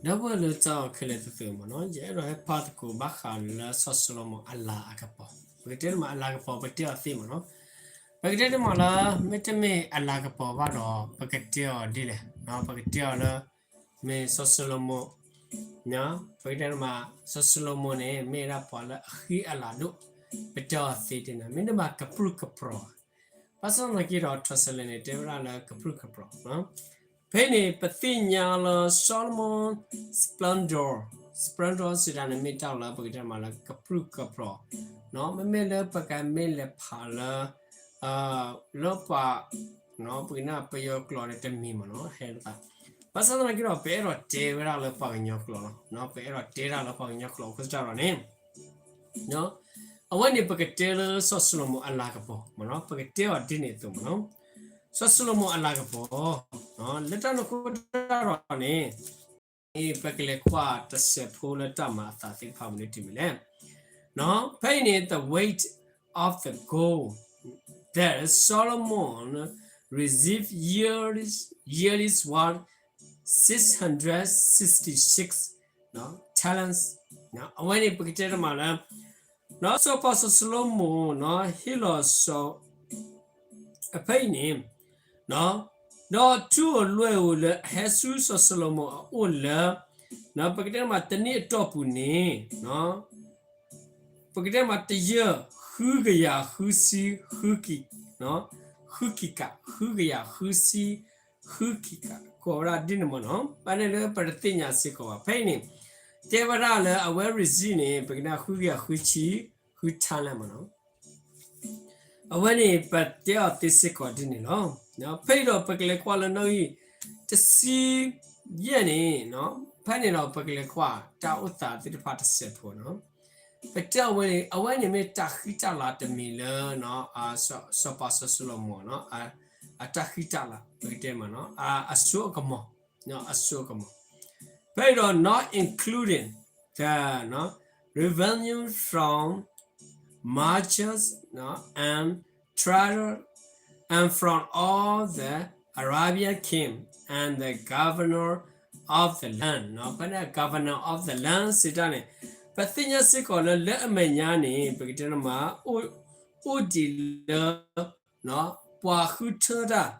ဒီပုၢ်ဝဲၢ်လၢတၢ်အဲၣ်ခဲလၢာ်သ့ၣ်မ့ၢ်နီၤ, ယအဲၣ်ဒိးဟဲပာ်သကိးဘၣ်ဃးလၢစီၤၡလိၤမိၣ်အလၤအကပီၤ, ပကတဲတမးအလၤကပီၤ ပတဲအီၤသ့မ့ၢ်နီၤ, ပကတဲတမးလၢ မ့တမ့ၢ်အလၤကပီၤဘၣ်ဒီး ပကတဲအီၤဒ်လဲၣ်, ပကတဲအီၤလၢ မ့ၢ်စီၤၡလိၤမိၣ် ပကတဲတမး စီၤၡလိၤမိၣ်န့ၣ် မ့ၢ်ဝဲဒၣ်ပှၤလၢအဃံအလၤဒိၣ်, ပတဲအီၤသ့ဒ်န့ၣ် မ့တမ့ၢ်ကပြုၢ်ကပြီၤ, ဘၣ်ဆၣ်သနာ်က့ဒီး translation န့ၣ် တဲဝဲဒၣ်လၢကပြုၢ်ကပြီၤ, ဖဲအံၤန့ၣ် ပသ့ၣ်ညါလၢ Solomon splendor, splendor စံးတၢ်န့ၣ် မ့ၢ်တၢ်လၢပကတဲတမးလၢကပြုၢ်ကပြီၤ, မ့မ့ၢ်လၢပကမ့ၢ်လဲၤဖးလၢ လၢပှၤ ပကနၢ်ပယီၤကျိာ်န့ၣ်တမံၤမ့ၢ်နီၤ, ဟဲသး, ဘၣ်ဆၣ်သနာ်က့ဒီး ပအဲၣ်ဒိးတဲဝဲဒၣ်လၢပှၤကညီကျိာ်လီၤ, ပအဲၣ်ဒိးတဲဒၣ်လၢပှၤကညီကျိာ်အဃိသတးဒီးန့ၣ် အဝဲန့ၣ်ပကတဲလၢစီၤၡလိၤမိၣ်အလၤကပီၤမ့ၢ်နီၤ, ပကတဲအီၤဒ်န့ၣ်အသိးမ့ၢ်နီၤ, စီၤၡလိၤမိၣ်အလၤကပီၤ, လၢတၢ်န့ၣ်အဃိသတးဒီးန့ၣ် ပကလဲၤကွၢ်တစဲးဖိလၢတၢ်မၤအသးသ့ၣ်တဖၣ်မနုၤတမံၤလဲၣ်, ဖဲအံၤန့ၣ် the weight of the gold that Solomon received yearly, yearly was six hundred sixty-six talents, အဝဲန့ၣ်ပကတဲတမးလၢ စီၤပၤစီၤၡလိၤမိၣ် ဟ့ၣ်လီၤစီၤ အဖဲအံၤန့ၣ်, ဒီးထူအလွဲၢ်ဧိၤလၢအဟဲဆူစီၤၡလိၤမိၣ်အအိၣ်လၢ ပကတဲမးတနံၣ်အတီၢ်ပူၤန့ၣ် ပကတဲမးတယၢၢ် ဃုကယၤဃုဆံ ဃုကံ, ဃုကံကး ဃုကယၤဃုဆံ ဃုကံကး ကိးဝဲဒၣ်ဒ်န့ၣ်မ့ၢ်နီၤ, ဘၣ်န့ၣ်လၢပတသ့ၣ်ညါစ့ၢ်ကီးဘၣ် ဖဲအံၤန့ၣ်, တဲဝဲဒၣ်လၢအဝဲ receive န့ၣ် ပကတဲဃုကယၤဃုဆံ ဃု talent မ့ၢ်နီၤ အဝဲန့ၣ် ပတဲအီၤသ့စ့ၢ်ကီးဒ်န့ၣ်လီၤ. ဖဲအံၤဒီးပကလဲၤကွၢ်လၢနီၣ်ဂံၢ်တဆံယဲၢ်န့ၣ်, ဖဲန့ၣ်ဒီးပကလဲၤကွၢ်တၢ်အိၣ်သးသ့ၣ်တဖၣ်တစဲးဖိနီၤ, ပတဲအဝဲန့ၣ် အဝဲန့ၣ်မ့ၢ်တၢ်ဃံတၢ်လၤတမံၤလၢ စီၤပၤစီၤၡလိၤမိၣ် အတၢ်ဃံတၢ်လၤ ပကတဲမး အစိအကမီၤ, အစိအကမီၤ, ဖဲအံၤဒီး not including the revenue from merchants and traders and from all the Arabian king and the governor of the land, ဖဲန့ၣ် governor of the land စံးတၢ်န့ၣ်, ပသ့ၣ်ညါစ့ၢ်ကီးလၢ လၢအမဲာ်ညါန့ၣ် ပကတဲမး အိၣ်ဒံးလၢ ပှၤဃုထၢတၢ်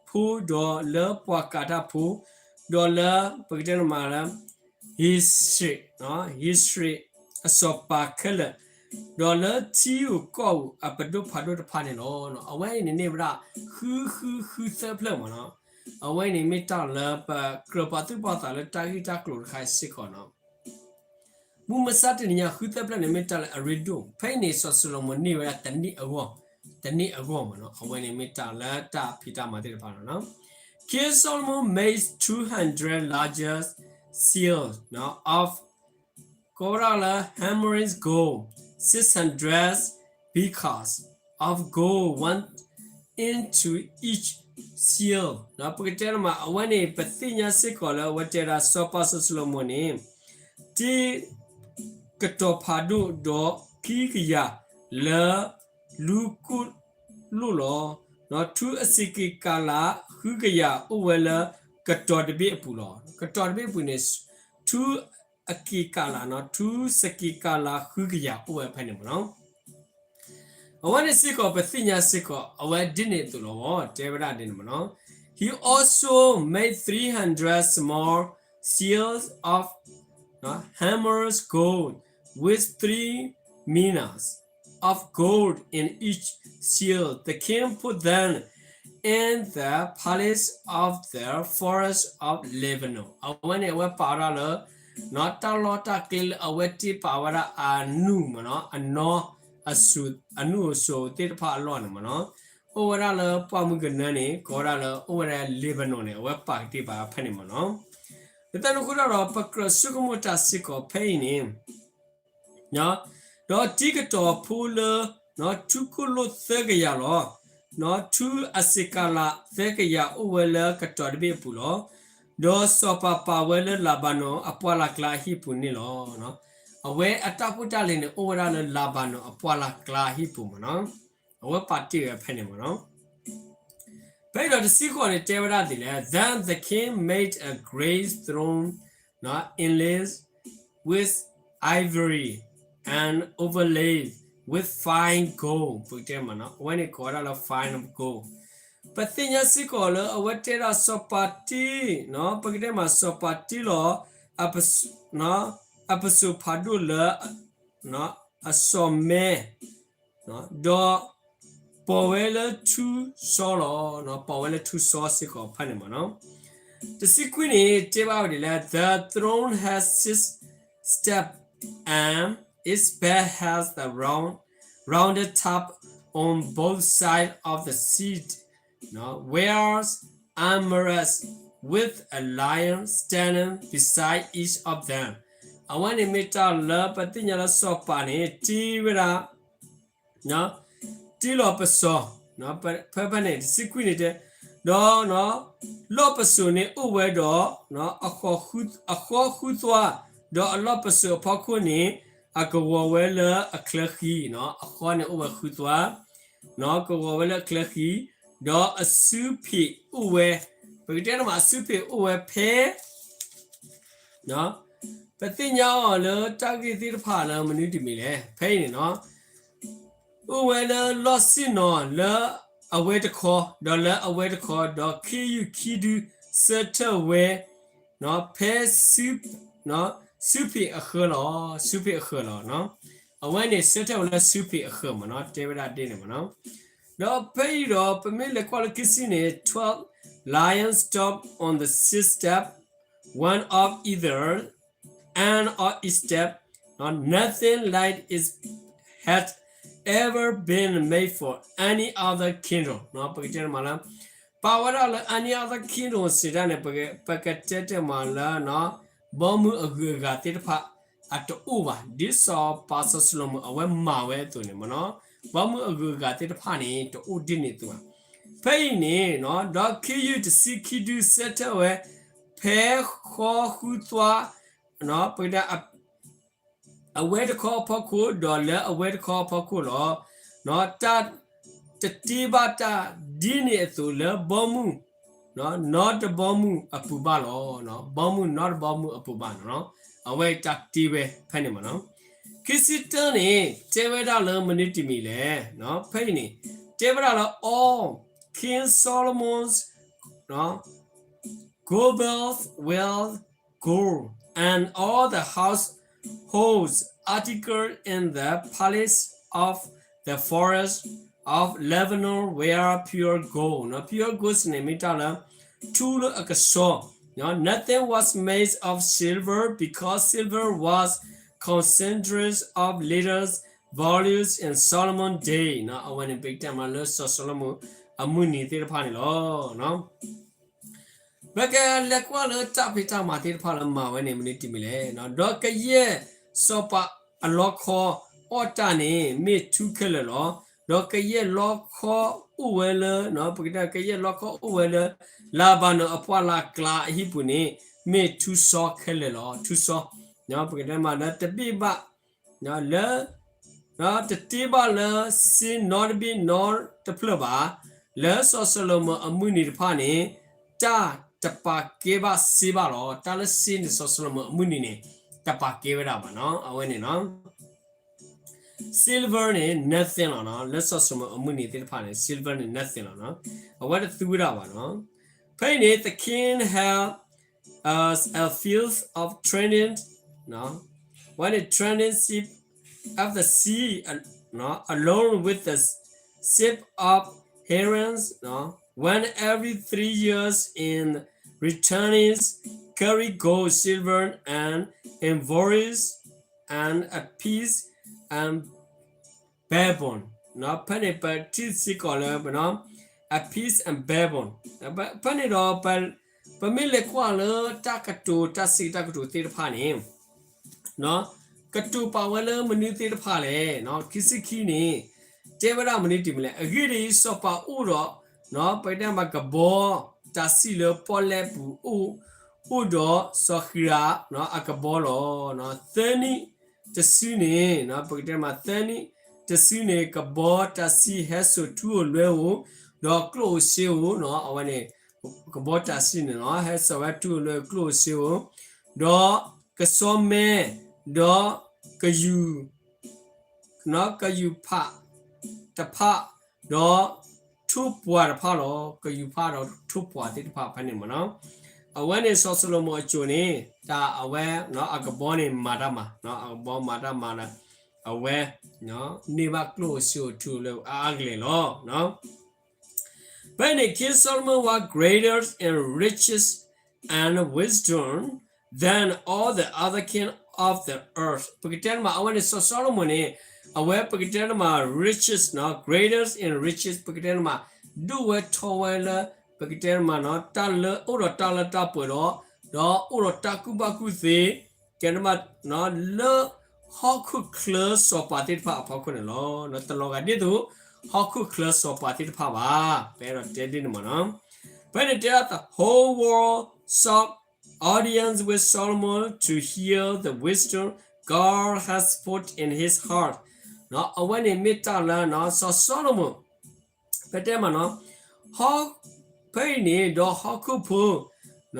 ဖိ ဒီးလၢပှၤကၤတၢ်ဖိ, ဒီးလၢပကတဲမးလၢ history, history အစီၤပၤခဲလၢာ်, ဒီးလၢထံဧိၤကီၢ်ဧိၤအပဒိၣ်ဖးဒိၣ်တဖၣ်န့ၣ်လီၤ. အဝဲအံၤန့ၣ်န့ၢ်ဝဲဒၣ် ဃုဃုဃုသၢဖျၢၣ်မ့ၢ်နီၤ, အဝဲအံၤန့ၣ်မ့ၢ်တၢ်လၢပကြၢးပာ်သူၣ်ပာ်သးလၢတၢ်ဂ့ၢ်တၢ်ကျိၤတခါအံၤစ့ၢ်ကီးနီၤ မုၢ်မဆါတနံၤညါ ဃုသၢဖျၢၣ်န့ၣ် မ့ၢ်တၢ်လၢအရ့ဒိၣ်, ဖဲအံၤန့ၣ် စီၤၡလိၤမိၤန့ၢ်ဝဲဒၣ်တနံၣ်အဂီၢ်, တနံၣ်အဂီၢ်မ့ၢ်နီၤ, အဝဲန့ၣ်မ့ၢ်တၢ်လၢတၢ်ဖံးတၢ်မၤသ့ၣ်တဖၣ်လီၤ. King Solomon made two hundred larger seals of ကိးဝဲဒၣ်လၢ hammered gold, six hundred pieces of gold, one into each seal. ပကတဲလီၤမး အဝဲန့ၣ် ပသ့ၣ်ညါစ့ၢ်ကီးလၢ အဝဲတဲဒၣ်စီၤပၤစီၤၡလိၤမိၤန့ၣ် တ့ကတီၤဖးဒိၣ်ဒီးခံကယၤလၢ လူၤကိၣ်လိၣ်လီၤ. ထူအစက့ၤကၤလးဃုကယၤအိၣ်ဝဲလၢကတီၤတဘ့ၣ်အပူၤလီၤ. ကတီၤတဘ့ၣ်အပူၤန့ၣ် ထူအက့ၤကၤလး, ထူစက့ၤကၤလးဃုကယၤအိၣ်ဝဲဖဲန့ၣ်မ့ၢ်နီၤ. အဝဲန့ၣ်စ့ၢ်ကီး ပသ့ၣ်ညါစ့ၢ်ကီး အဝဲဒ်န့ၣ်အသိးလီၤ. တဲဝဲဒၣ်ဒ်န့ၣ်မ့ၢ်နီၤ. He also made three hundred small seals of hammered gold with three minas of gold in each seal. The king put them in the palace of the forest of Lebanon. အဝဲန့ၣ် အဝဲပာ်ဝဲဒၣ်လၢ တၢ်လီၢ်တၢ်ကျဲလၢအဝဲတ့ပာ်ဝဲဒၣ်အနူၢ်မ့ၢ်နီၤ, အနီၢ်အစိၤ အနူၢ်အစိၤသ့ၣ်တဖၣ်အလီၢ်န့ၣ်မ့ၢ်နီၤ, အိၣ်ဝဲဒၣ်လၢပှၢ်မုၢ်ကနၢန့ၣ် ကိးဝဲဒၣ်လၢအိၣ်ဝဲဒၣ် Lebanon န့ၣ် အဝဲပာ်ကတ့ၢ်ပာ်ဖဲန့ၣ်မ့ၢ်နီၤ. လၢတၢ်န့ၣ်အဃိဒီး ပကြၢးဆိကမိၣ်တၢ်စ့ၢ်ကီးဖဲအံၤန့ၣ် ဒီးတ့ကတီၤဖိလၢ ထူကိၣ်လိၣ်သၢကယၤလီၤ. ထူအစ့ၤကၤလးသၢကယၤအိၣ်ဝဲလၢကတီၤတဘ့ၣ်အပူၤလီၤ. ဒီးစီၤပၤပာ်ဝဲလၢလၤဘၤနိၣ်အပှၢ်လၢ်ကျါအဟံၣ်ပူၤန့ၣ်လီၤ. အဝဲအတၢ်ဖိတၢ်လံၤန့ၣ် အိၣ်ဝဲဒၣ်လၢလၤဘၤနိၣ်အပှၢ်လၢ်ကျါအဟံၣ်ပူၤမ့ၢ်နီၤ. အဝဲပာ်တ့ၢ်ဝဲဖဲန့ၣ်မ့ၢ်နီၤ. ဖဲအံၤဒီးတဆံဃိးန့ၣ် တဲဝဲဒၣ်ဒ်လဲၣ်, Then the king made a great throne inlaid with ivory and overlaid with fine gold. ပကတဲမးနီၤ အဝဲန့ၣ်ကိးဝဲဒၣ်လၢ fine gold. ပသ့ၣ်ညါစ့ၢ်ကီးလၢအဝဲတဲဒၣ်စီၤပၤတ့, ပကတဲမးစီၤပၤတ့လီၤ အပစိာ်ဖးဒိၣ်လၢ အစီၤမဲ, ဒီးပိာ်ဝဲလၢထူစီလီၤ. ပိာ်ဝဲလၢထူစီစ့ၢ်ကီးဖဲန့ၣ်မးနီၤ. တဆံခွံန့ၣ် တဲဘၣ်ဝဲဒ်လဲၣ်, The throne has six steps, and its base has a round, rounded top on both sides of the seat, whereas armrests with a lion standing beside each of them. အဝဲန့ၣ်မ့ၢ်တၢ်လၢပသ့ၣ်ညါလၢစီၤပၤန့ၣ် တ့ဝဲဒၣ် တ့လီၤပစီာ်, ဖဲဖဲန့ၣ် တဆံခွံန့ၣ်တဲ, ဒီး လီၢ်ပစိာ်န့ၣ်အိၣ်ဝဲဒီး အဃီဃုသွါ, ဒီးအလီၢ်ပစိာ်အဖီခိၣ်န့ၣ် အကဝီၤဝဲလၢအချၢဃံ, အဃီန့ၣ်အိၣ်ဝဲဃုသွါ, ကဝီၤဝဲလၢအချၢဃံ, ဒီးအစုဖံးအိၣ်ဝဲ, ပကတဲတမးအစုဖံးအိၣ်ဝဲဖဲ ပသ့ၣ်ညါအီၤလၢတၢ်ဂ့ၢ်သ့ၣ်တဖၣ်လၢမနုၤတမံၤလဲၣ်, ဖဲအံၤန့ၣ်နီၤ အိၣ်ဝဲလၢလီၢ်ဆ့ၣ်နီၤလၢအဝဲတခီ, ဒီးလၢအဝဲတခီ, ဒီးခ့ယုၢ်ခံဒုဆၢထၢၣ်ဝဲ ဖဲ စုဖံးအဃၢၤလီၤ, စုဖံးအဃၢၤလီၤ. အဝဲန့ၣ်ဆၢထၢၣ်ဝဲလၢစုဖံးအဃၢၤမးနီၤ, တဲဝဲဒၣ်ဒ်န့ၣ်မးနီၤ. ဒီးဖဲအံၤဒီးပမ့ၢ်လဲၤကွၢ်လၢခံဆံန့ၣ် twelve lions stood on the sixth step, one of either and of each step, nothing like it had ever been made for any other kingdom. ပကတဲတမးလၢ ပာ်ဝဲဒၣ်လၢ any other kingdom စံးတၢ်န့ၣ် ပကတဲတမးလၢ ဘီမုၢ်အဂုၤအဂၤသ့ၣ်တဖၣ် အတအိၣ်ဘၣ် ဒ်စီၤပၤစီၤၡလိၤမိၣ်အဝဲမၤဝဲအသိးန့ၣ်မးနီၤ, ဘီမုၢ်အဂုၤအဂၤသ့ၣ်တဖၣ်န့ၣ် တအိၣ်ဒ်န့ၣ်အသိးဘၣ်. ဖဲအံၤန့ၣ် ဒီးခ့ယုၢ်တဆံခံဒုဆၢထၢၣ်ဝဲ ဖဲဃီဃုသွါ ပကတဲ အဝဲတခီအဖီခိၣ် ဒီးလၢအဝဲတခီအဖီခိၣ်လီၤ. တၢ်တတ့ဘၣ်တၢ်ဒ်န့ၣ်အသိးလၢဘီမုၢ် နီတဘီမုၢ်အပူၤဘၣ်လီၤ. ဘီမုၢ်နီတဘီမုၢ်အပူၤဘၣ်နီၤ, အဝဲတၢ်တ့ဝဲဖဲန့ၣ်မးနီၤ. ခံဆံတၢန့ၣ် တဲဝဲဒၣ်လၢမနုၤတမံၤလဲၣ်, ဖဲအံၤန့ၣ် တဲဝဲဒၣ်လၢ all King Solomon's Gold belts were gold, and all the household articles in the palace of the forest of Lebanon were pure gold. နီၤ pure gold န့ၣ် မ့ၢ်တၢ်လၢ ထူလၢအကဆှီ, နီၤ nothing was made of silver, because silver was concentrated of little values in Solomon day. နီၤ အဝဲန့ၣ် ပကတဲမးလၢ စီၤၡလိၤမိၣ်အမုၢ်နံၤသ့ၣ်တဖၣ်န့ၣ်လီၤ. ပကလဲၤကွၢ်လၢတၢ်ဖံးတၢ်မၤသ့ၣ်တဖၣ်လၢမၤဝဲန့ၣ် မနုၤတမံၤလဲၣ်, ဒီးကယဲၢ်စီၤပၤအလီခီအီၣ်တၢ်န့ၣ် မ့ၢ်ထူခဲလၢာ်လီၤ. ဒီးကယဲၢ်လီခီအိၣ်ဝဲလၢ ပကတဲ ကယဲၢ်လီခီအိၣ်ဝဲလၢ လၤဘၤနိၣ်အပှၢ်လၢ်ကျါအဟံၣ်ပူၤန့ၣ် မ့ၢ်ထူစီခဲလၢာ်လီၤ. ထူစီ, ပကတဲမးလၢတဘ့ၣ်ဘၣ် လၢ တတ့ဘၣ်လၢစ့နီတဘ့ၣ်နီတဖျၢၣ်ဘၣ်. လၢစီၤၡလိၤမိၣ်အမုၢ်နံၤတဖၣ်န့ၣ် တၢ်တပာ်ကဲဘၣ်စ့ဘၣ်လီၤ. တၢ်လၢစ့န့ၣ် စီၤၡလိၤမိၣ်အမုၢ်နံၤန့ၣ် တပာ်ကဲဝဲဒၣ်ဘၣ်နီၤ အဝဲန့ၣ်နီၤ. Silver န့ၣ် nothing လီၤနီၤ. လၢစီၤၡလိၤမိၣ်အမုၢ်နံၤသ့ၣ်တဖၣ်န့ၣ် silver န့ၣ် nothing လီၤနီၤ. အဝဲတသူဝဲဒၣ်ဘၣ်နီၤ. ဖဲအံၤန့ၣ် the king held a field of trading, when it traded ships of the sea, along with the ships of herons, when every three years in returns carry gold, silver, and ivories, and a piece and baobon. ဖဲန့ၣ်ပထံၣ်စ့ၢ်ကီးလၢ a piece and baobon. ဖဲန့ၣ်ဒီး ပမ့ၢ်လဲၤကွၢ်လၢတၢ်ကတိၤတၢ်စံးတၢ်ကတိၤသ့ၣ်တဖၣ်န့ၣ် ကတိၤပာ်ဝဲလၢမနုၤသ့ၣ်တဖၣ်လဲၣ်. ခံဆံခံန့ၣ် တဲဝဲဒၣ်မနုၤတမံၤလဲၣ်. အဂ့ၢ်ဒ်အံၤ, စီၤပၤအိၣ်ဒီး ပကတဲမးကဘီတၢ်စံၣ်လၢပီၣ်လဲၣ်ပူၤ အိၣ်ဒီးစီၤဃံရၣ်အကဘီလီၤ. သၢနံၣ်တစုန့ၣ် ပကတဲမး သၢနံၣ်တစုန့ၣ် ကဘီတၢ်စံၣ်ဟဲစိာ်ထူဧိၤလွဲဧိၤ ဒီးကျိၣ်ဧိၤစ့ဧိၤ, အဝဲန့ၣ် ကဘီတၢ်စံၣ်န့ၣ်လီၤ ဟဲစိာ်ဝဲထူဧိၤလွဲဧိၤ ကျိၣ်ဧိၤစ့ဧိၤ, ဒီးကဆီမဲ, ဒီးကယူၤ ကယူၤဖးတဖၣ်, ဒီးထိၣ်ပှၢ်တဖၣ်လီၤ. ကယူၤဖးဒီးထိၣ်ပှၢ်သ့ၣ်တဖၣ်ဖဲန့ၣ်မ့ၢ်နီၤ. အဝဲန့ၣ်စီၤၡလိၤမိၣ်အစိၤန့ၣ် တၢ်အဝဲ အကဘီန့ၣ်မၤတၢ်မၤ, အကဘီမၤတၢ်မၤဒီး အဝဲ န့ၢ်ဘၣ်ကျိၣ်ဧိၤစ့ဧိၤထူဧိၤလၢအါအါကလဲာ်လီၤ. ဖဲန့ၣ် King Solomon was greater in riches and wisdom than all the other king of the earth. ပကတဲတမး အဝဲန့ၣ်စီၤၡလိၤမိၣ်န့ၣ် အဝဲပကတဲတမး riches နီၤ, greater in riches ပကတဲတမး ဒိၣ်ဝဲထီဝဲလၢ ပကတဲတမးနီၤ တၢ်လၢအိၣ်ဒီးတၢ်လၢတၢ်ပှဲၤဒီး ဒီးအိၣ်ဒီးတၢ်ကူၣ်ဘၣ်ကူၣ်သ့ ကဲတမး လၢဟီၣ်ခိၣ်ချၢစီၤပၤသ့ၣ်တဖၣ်အဖီခိၣ်န့ၣ်လီၤ. တလီၤဂာ်ဒ်သိး ဟီၣ်ခိၣ်ချၢစီၤပၤသ့ၣ်တဖၣ်ဘၣ်. ပအဲၣ်ဒိးတဲဒ်န့ၣ်မ့ၢ်နီၤ. ဖဲန့ၣ်တဲဒၣ် the whole world sought audience with Solomon to hear the wisdom God has put in his heart. အဝဲန့ၣ်မ့ၢ်တၢ်လၢစီၤၡလိၤမိၣ် ပတဲမးနီၤ ဟီၣ် ဖဲအံၤန့ၣ် ဒီးဟီၣ်ခိၣ်ဖိ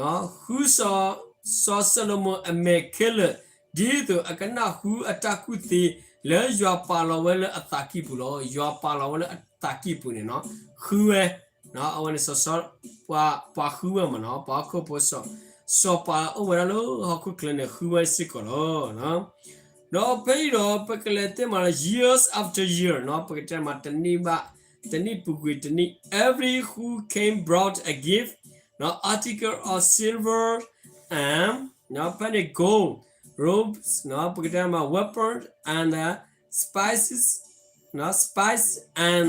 ဃုစီၤ စီၤၡလိၤမိၣ်အမဲာ်ခဲလၢာ် ဒ်သိးအကနၢ်ဟူအတၢ်ကူၣ်သ့ လၢယွၤပာ်လီၤဝဲလၢအသးကံၢ်ပူၤလီၤ. ယွၤပာ်လီၤဝဲလၢအသးကံၢ်ပူၤန့ၣ်နီၤ ဃုဝဲ အဝဲန့ၣ်စီၤ ပှၤ ပှၤဃုဝဲမ့ၢ်နီၤ ပှၤဟီၣ်ခိၣ်ဖိ စီၤ စီၤပၤအိၣ်ဝဲဒၣ်လၢဟီၣ်ခိၣ်ချၢန့ၣ် ဃုဝဲစ့ၢ်ကီးလီၤ. ဒီးဖဲအံၤဒီး ပကလဲၤတဲမးလၢ years after year နီၤ ပကတဲမးတနံၣ်ဘၣ် တနံၣ်ပူၤကွံာ်တနံၣ် every who came brought a gift, နီၤ article of silver and နီၤ ဖဲန့ၣ် gold, robes နီၤ ပကတဲမး weapons and spices, နီၤ spice and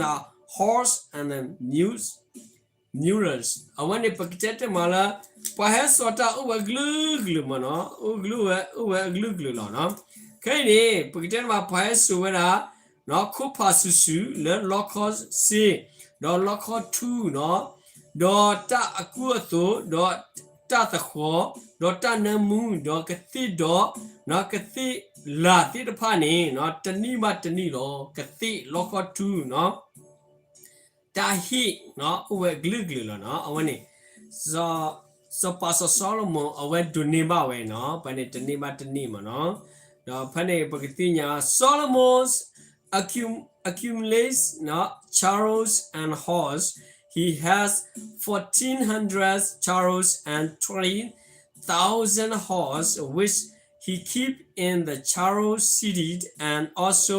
horse and mules, mules အဝဲန့ၣ် ပကတဲတဲမးလၢ ပှၤဟဲစိာ်တၢ်အိၣ်ဝဲကလုာ်ကလုာ်မ့ၢ်နီၤ အိၣ်ကလုာ်ဝဲ အိၣ်ဝဲအကလုာ်ကလုာ်လီၤနီၤ. ခဲအံၤန့ၣ် ပကတဲမး ပှၤဟဲစိာ်ဝဲဒၣ် နီၤ ခိၣ်ဖးစုာ်စုာ် လၢလီခီစ့ ဒီးလီခီထူနီၤ ဒီးတၢ်အကူအသိး ဒီးတၢ်သဃီၤ ဒီးတၢ်နၢမူ ဒီးကသ့ၣ်ဒီး နီၤ ကသ့ၣ်လၢ်သ့ၣ်တဖၣ်န့ၣ် နီၤ တနံၣ်ဘၣ်တနံၣ်လီၤ ကသ့ၣ်လီခီထူနီၤ တၢ်ဟ့ၣ် နီၤ အိၣ်ဝဲအကလုာ်ကလုာ်လီၤနီၤ. အဝဲန့ၣ် စီၤပၤစီၤၡလိၤမိၣ် အဝဲဒိးန့ၢ်ဘၣ်ဝဲနီၤ ဖဲန့ၣ်တနံၣ်ဘၣ်တနံၣ်မ့ၢ်နီၤ. ဒီးဖဲန့ၣ် ပကသ့ၣ်ညါ Solomon accumulates နီၤ chariots and horse, he has fourteen hundred chariots and twenty thousand horse, which he keep in the chariot city and also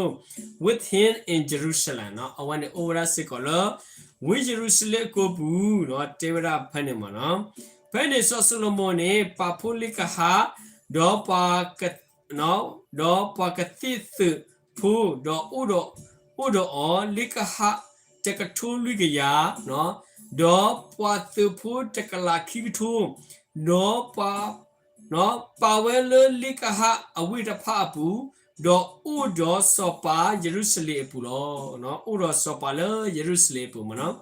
with him in Jerusalem နီၤ. အဝဲန့ၣ်အိၣ်ဝဲဒၣ်စ့ၢ်ကီးလၢ ဝ့ၢ်ယရူၤၡလ့ၣ်အကိပူၤနီၤ တဲဝဲဒၣ်ဖဲန့ၣ်မ့ၢ်နီၤ. ဖဲန့ၣ် စီၤၡလိၤမိၣ်န့ၣ် ပာ်ဖှိၣ်လ့ကဟၣ် ဒီးပှၤက ဒီးပှၤကသ့ၣ်သုးဖိ ဒီးအိၣ်ဒီး အိၣ်ဒီးအီၤ လ့ကဟၣ်တကထိလွံၢ်ကယၤ ဒီးပှၤသုးဖိတကလးခံကထိ ဒီးပှၤ ပာ်ဝဲလၢလ့ကဟၣ်အဝ့ၢ်တဖၣ်အပူၤ, ဒီးအိၣ်ဒီးစီၤပၤယရူၤၡလ့ၣ်အပူၤလီၤ. အိၣ်ဒီးစီၤပၤလၢယရူၤၡလ့ၣ်အပူၤမ့ၢ်နီၤ.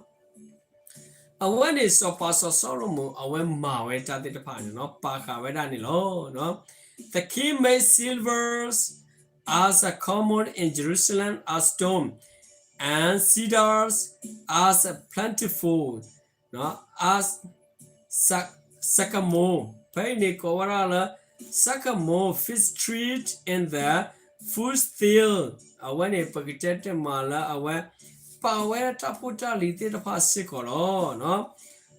အဝဲန့ၣ်စီၤပၤစီၤၡလိၤမိၣ် အဝဲမၤဝဲတၢ်သ့ၣ်တဖၣ်န့ၣ်နီၤ ပာ်ဃာ်ဝဲဒၣ်န့ၣ်လီၤ. The king made silvers as a common in Jerusalem as stone, and cedars as a plentiful as sycamore. ဖဲအံၤန့ၣ်ကိးဝဲဒၣ်လၢ sycamore fig tree in the foothill. အဝဲန့ၣ် ပကတဲတမးလၢအဝဲ ပာ်ဝဲတၢ်ဖိတၢ်လံၤသ့ၣ်တဖၣ်စ့ၢ်ကီးလီၤ.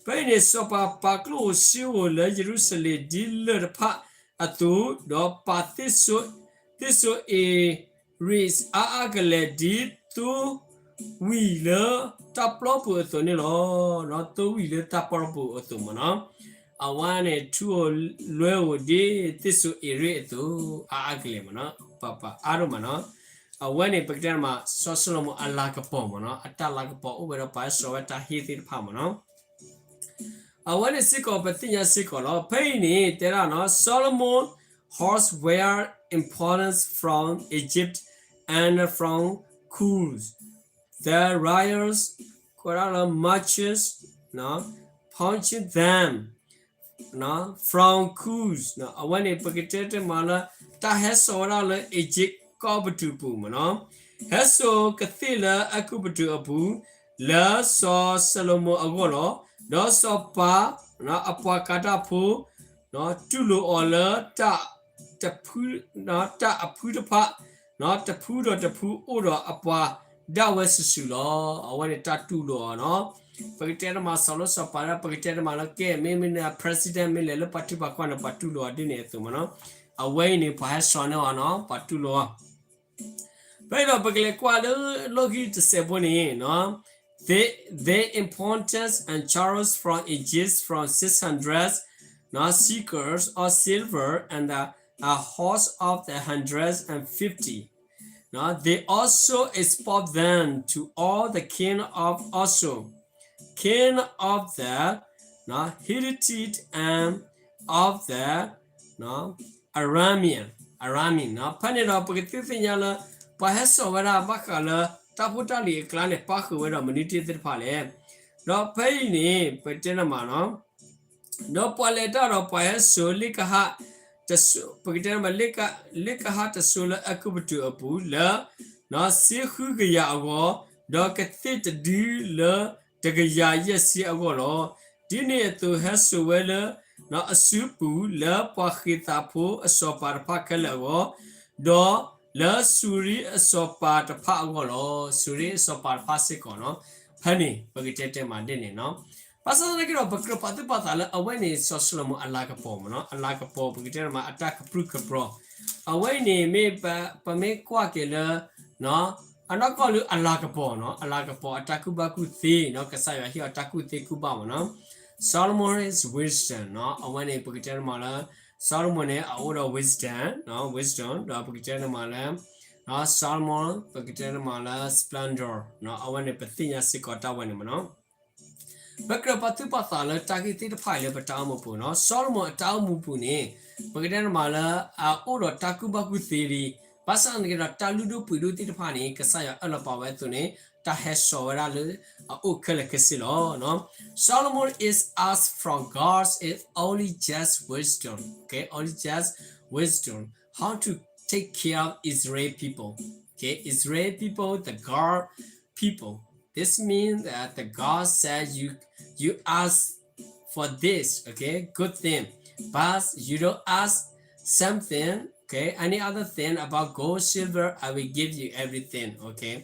ဖဲအံၤန့ၣ် စီၤပၤပာ်ကျိၣ်ဧိၤစ့ဧိၤလၢယရူၤၡလ့ၣ်ဒ်လၢၢ်တဖၣ်အသိး, ဒီးပာ်သ့ၣ်စိၤ သ့ၣ်စိၤအ့ၤရ့းအါအါကလဲာ်ဒ်သိဝံၤလၢတၢ်ပျီပူၤအသိးန့ၣ်လီၤ. သိဝံၤလၢတၢ်ပျီပူၤအသိးမ့ၢ်နီၤ. အဝဲန့ၣ်ထူဧိၤလွဲဧိၤဒ်သ့ၣ်စိၤအ့ၤရ့းအသိး အါအါကလဲာ်မ့ၢ်နီၤ. ပပာ်အါဒိၣ်မးနီၤ. အဝဲန့ၣ်ပကတဲမး စီၤၡလိၤမိၤအလၤကပီၤမ့ၢ်နီၤ. အတၢ်လၤကပီၤအိၣ်ဝဲဒီးပှၤဟဲစိာ်ဝဲတၢ်ဟ့ၣ်သ့ၣ်တဖၣ်မ့ၢ်နီၤ. အဝဲန့ၣ်စ့ၢ်ကီးပသ့ၣ်ညါစ့ၢ်ကီးလီၤ. ဖဲအံၤန့ၣ်တဲဒၣ်နီၤ Solomon horse were imported from Egypt and from Kush. The riders ကိးဒၣ်လၢ merchants purchased them from Kush. အဝဲန့ၣ် ပကတဲတမးလၢ တၢ်ဟဲစိာ်ဝဲဒၣ်လၢ Egypt ကီၢ်ပတုာ်ပူၤမ့ၢ်နီၤ. ဟဲစိာ်ကသ့ၣ်လၢအဲၤကူပတူးအပူၤ လၢစီၤၡလိၤမိၤအဂီၢ်လီၤ. ဒီးစီၤပၤ အပှၤကၤတၢ်ဖိ တူၢ်လိာ်အီၤလၢ တၢ်အဖုတဖၣ်, တဖုဒီးတဖုအိၣ်ဒီးအပှၤဒၣ်ဝဲစုာ်စုာ်လီၤ. အဝဲန့ၣ်တၢ်တူၢ်လိာ်အီၤနီၤ. ပကတဲတမးစီၤလိစီၤပၤဒၣ် ပကတဲတမးလၢကဲ မ့မ့ၢ်န့ၣ် president မ့ၢ်လဲၤလၢပှၤထံပှၤကီၢ်န့ၣ် ပှၤတူၢ်လိာ်အီၤဒ်န့ၣ်အသိးမးနီၤ. အဝဲအံၤန့ၣ် ပှၤဟဲစိာ်န့ၢ်အီၤနီၤ, ပှၤတူၢ်လိာ်အီၤ ဖဲဒီးပကလဲၤကွၢ်လၢလီၢ်ခံတစဲးဖိန့ၣ်, the, the importance and chariots from Egypt from six hundred, no, shekels of silver and a, a horse of the hundred and fifty. No, they also export them to all the king of Asshur, king of the, no, Hittite and of the, no, Aramean, Aramean နီၤ. ဖဲန့ၣ်ဒီး ပကသ့ၣ်ညါလၢ ပှၤဟဲစိာ်ဝဲဒၣ်ဘၣ်ဃးလၢ တၢ်ဖိတၢ်လံၤအကျါန့ၣ် ပၣ်ဃုာ်ဝဲဒီးမနုၤတ့ၢ်သ့ၣ်တဖၣ်လဲၣ်. ဒီးဖဲအံၤန့ၣ် ပတဲနမးနီၤ, ဒီးပှၤလဲၤတၢ်ဒီးပှၤဟဲစိာ်လ့ကဟၣ်, ပကတဲနမး လ့ကဟၣ်တစိၤလၢအဲၤကူပတူးအပူၤလၢ စ့ဃုကယၤအဂီၢ်, ဒီးကသ့ၣ်တဒုလၢတကယၤယဲၢ်ဆံအဂီၢ်လီၤ. ဒ်န့ၣ်အသိးဟဲစိာ်ဝဲလၢ အစုပူၤလၢပှၤဃ့းသးဖိအစီၤပၤတဖၣ်ခဲလၢာ်အဂီၢ်, ဒီးလၢစူၤရံအစီၤပၤတဖၣ်အဂီၢ်လီၤ. စူၤရံအစီၤပၤတဖၣ်စ့ၢ်ကီးနီၤ. ဖဲန့ၣ် ပကတဲတဲမးဒ်န့ၣ်နီၤ. ဘၣ်ဆၣ်သနာ်က့ဒီး ပကြၢးပာ်သူၣ်ပာ်သးလၢအဝဲန့ၣ် စီၤၡလိၤမိၣ်အလၤကပီၤမးနီၤ, အလၤကပီၤ ပကတဲမးအတၢ်ကပြုၢ်ကပြီၤ. အဝဲအံၤန့ၣ်မ့ၢ် ပမ့ၢ်ကွၢ်က့ၤလၢ အနီၢ်ကီၢ်လၢအလၤကပီၤနီၤ, အလၤကပီၤအတၢ်ကူၣ်ဘၣ်ကူၣ်သ့နီၤ, ကစၢ်ယွၤဟ့ၣ်အီၤတၢ်ကူၣ်သ့ကူၣ်ဘၣ်မးနီၤ. Solomon's wisdom နီၤ, အဝဲန့ၣ် ပကတဲနမးလၢ စီၤၡလိၤမိၣ်န့ၣ် အအိၣ်ဒီး wisdom နီၤ, wisdom ဒီးပကတဲနမးလၢ စီၤၡလိၤမိၣ် ပကတဲနမးလၢ splendor နီၤ, အဝဲန့ၣ် ပသ့ၣ်ညါစ့ၢ်ကီးတၢ်ဝဲန့ၣ်မးနီၤ. ပကြၢးပာ်သူၣ်ပာ်သးလၢတၢ်ဂ့ၢ်သ့ၣ်တဖၣ်အံၤလၢပတၢ်အိၣ်မူပူၤနီၤ. စီၤၡလိၤမိၣ်အတၢ်အိၣ်မူပူၤန့ၣ် ပကတဲနမးလၢ အအိၣ်ဒီးတၢ်ကူၣ်ဘၣ်ကူၣ်သ့လံ, ဘၣ်ဆၣ်သနာ်က့ဒီး တၢ်လုၢ်ဒိၣ်ပှ့ၤဒိၣ်သ့ၣ်တဖၣ်န့ၣ် ကစၢ်ယွၤအၢၣ်လီၤပာ်ဝဲအသိးန့ၣ် တၢ်ဟဲစိာ်ဝဲဒၣ်လၢအအိၣ်ခဲလၢာ်ခဲဆ့လီၤ. Solomon is asked from God is only just wisdom, okay, only just wisdom, how to take care of Israel people, okay, Israel people, the God people. This means that the God said you, you ask for this, okay, good thing, but you don't ask something, okay, any other thing about gold, silver, I will give you everything, okay.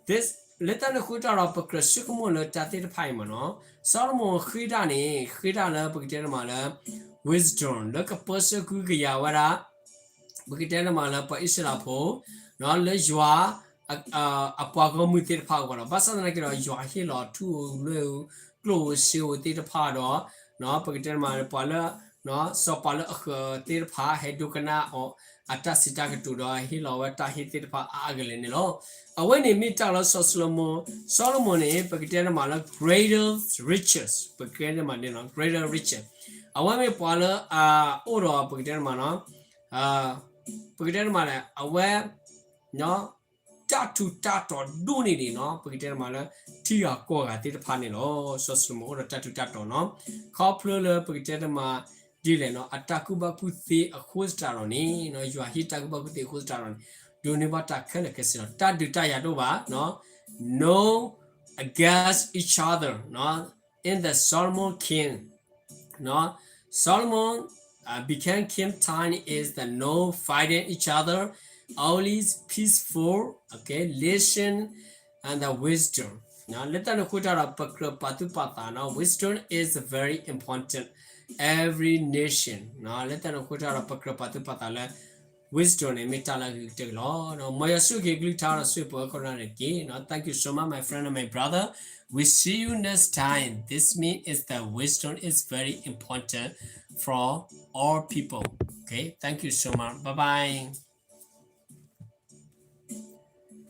This လၢတၢ်န့ၣ်အဃိတၢ်ဒီး ပကြၢးဆိကမိၣ်လၢတၢ်သ့ၣ်တဖၣ်အံၤမးနီၤ. စီၤၡလိၤမိၣ်ဃ့တၢ်န့ၣ် ဃ့တၢ်လၢပကတဲနမးလၢ wisdom လၢကပၢဆှၢကဟုကယာ်ဝဲဒၣ် ပကတဲနမးလၢပှၤအံၣ်စရ့လးဖိ လၢယွၤ အပှၤဂီၢ်မုၢ်သ့ၣ်တဖၣ်အဂီၢ်လီၤ. ဘၣ်ဆၣ်သနာ်က့ဒီး ယွၤဟ့ၣ်လီၤထူဧိၤလွဲၢ်ဧိၤ ကျိၣ်ဧိၤစ့ဧိၤသ့ၣ်တဖၣ်ဒီး ပကတဲနမးလၢပှၤလၢ စီၤပၤလၢအဃၢၤသ့ၣ်တဖၣ် ဟဲဒိကနၣ်အီၤ အတၢ်စံးတၢ်ကတိၤဒီး ဟ့ၣ်လီၤဝဲတၢ်ဟ့ၣ်သ့ၣ်တဖၣ်အါအါကလဲာ်န့ၣ်လီၤ. အဝဲန့ၣ်မ့ၢ်တၢ်လၢစီၤၡလိၤမိၣ်, စီၤၡလိၤမိၣ်န့ၣ် ပကတဲနမးလၢ greater riches, ပကတဲနမးန့ၣ်လီၤ greater riches. အဝဲမ့ၢ်ပှၤလၢအအိၣ်ဒီး ပကတဲနမးနီၤ ပကတဲနမးန့ၣ် အဝဲ တၢ်ထူးတၢ်တီၤဒိၣ်န့ၢ်ဒံးနီၤ, ပကတဲနမးလၢ ထံဂၤကီၢ်ဂၤသ့ၣ်တဖၣ်န့ၣ်လီၤ. စီၤၡလိၤမိၣ်အိၣ်ဒီးတၢ်ထူးတၢ်တီၤနီၤ, ခီဖျိလၢပကတဲနမး ဒ်လဲၣ်နီၤ အတၢ်ကူၣ်ဘၣ်ကူၣ်သ့အဃိသတးဒီးန့ၣ်နီၤ, ယွၤဟ့ၣ်တၢ်ကူၣ်ဘၣ်ကူၣ်သ့အဃိသတးဒီးန့ၣ် ဒိးန့ၢ်ဘၣ်တၢ်ခဲလၢာ်ခဲဆ့လီၤ. တၢ်ဒုးတၢ်ယၤတအိၣ်ဘၣ်နီၤ, no against each other နီၤ, in the Solomon king နီၤ, Solomon uh, became king time is the no fighting each other, only peaceful, okay, relation and the wisdom. လၢတၢ်န့ၣ်အဃိတၢ်ဒီး ပကြၢးပာ်သူၣ်ပာ်သးနီၤ, wisdom is very important every nation. လၢတၢ်န့ၣ်အဃိတၢ်ဒီး ပကြၢးပာ်သူၣ်ပာ်သးလၢ wisdom န့ၣ် မ့ၢ်တၢ်လၢအဂ့ၤကတၢၢ်လီၤ. မ်ယွၤဆိၣ်ဂ့ၤကလုၢ်ကထါဒီးဆိၣ်ဂ့ၤပှၤကိးဂၤဒဲးတက့ၢ်. Thank you so much, my friend and my brother. We see you next time. This means is that wisdom is very important for all people. Okay, thank you so much. Bye bye.